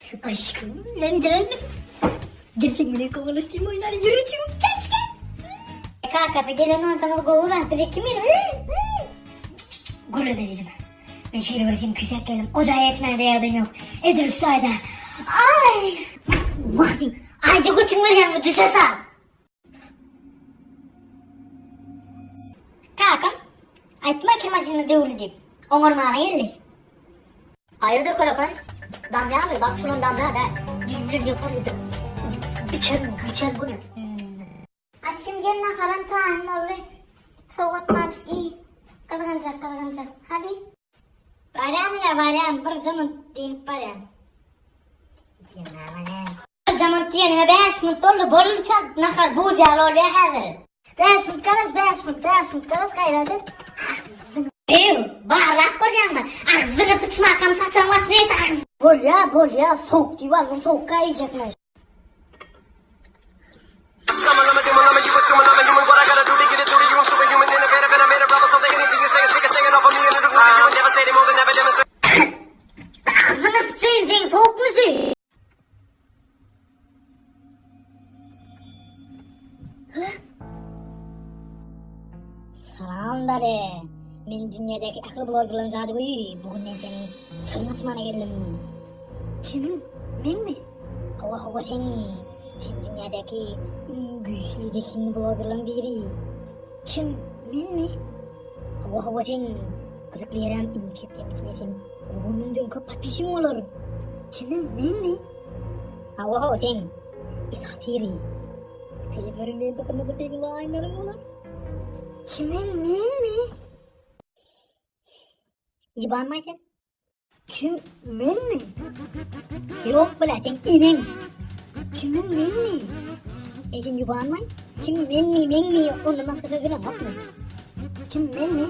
Aşkym, men geldim. Gel sen bilen kovalaştayım oynar yürücüm. Keşke. Kakasy gelen bolsaňyz gowy zat bize kim Gürle berelim. Men şeýle bir seni küýsäp geldim. O jaýa geçmäge-de ýagdaýym ýok. Edil şu taýda. Aý! Wah diýip. Aýda götüň berýäňmi düşe sal. Kakam, aýtma ki maşyny döwli diýip. Oňarmaga geldi. Haýyrdyr Kölekan? Damýamy? Bak şulan damýa da. Düýbünden ýokary gidip. Biçer, biçer bunu. Aşkym gel naharam taýyn boldy. Sowatmaç iý. Gyzgynjak gyzgynjak. Hadi. Barýan ine barýan bir jynynt diýnip barýan. Bir jynynt diýeniňe 5 minut boldy. Boldy çalt nahar buz ýaly bolýar häzir. 5 minut garas 5 minut 5 minut garas gaýrat et. Ew, barlap görýäňmi? Agzyňy syçmakam saçagyň başyna geç agzy. Bolýa, bolýa, sowuk diýip aldyň, sowukka iýjekmi? Agzyňy syçaýyn seň sowukmy şu? Salam dali. Men dünýädäki ähli blogerlaryň jadygöýi. Bu gün men seniň syryňy açmana geldim. Kimiň? Meňmi? Hawa, hawa sen. Sen dünýädäki iň güýçli zehinli blogerlaryň biri. Kim? Menmi? Hawa, hawa sen. Gyzykly ýerem indiki hepdäniň içinde seň on müňden köp podpisçiň bolar. Kimiň? Menmi? Hawa, hawa sen. Esatyry. Gyzlaryň lentasynda-da seň laýnlaryň bolar. Kimiň? Menmi? Ýybanmaý sen. Kim? Menmi? Ýok bile, sen eneň. Kimiň menmi? E sen ýubanmaý. Kim menmi, meňmi, ondan başga söz bileňokmy? Kim menmi?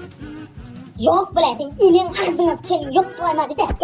Ýok bile, sen eneň agzyňa çen ýok bolaýma diýip.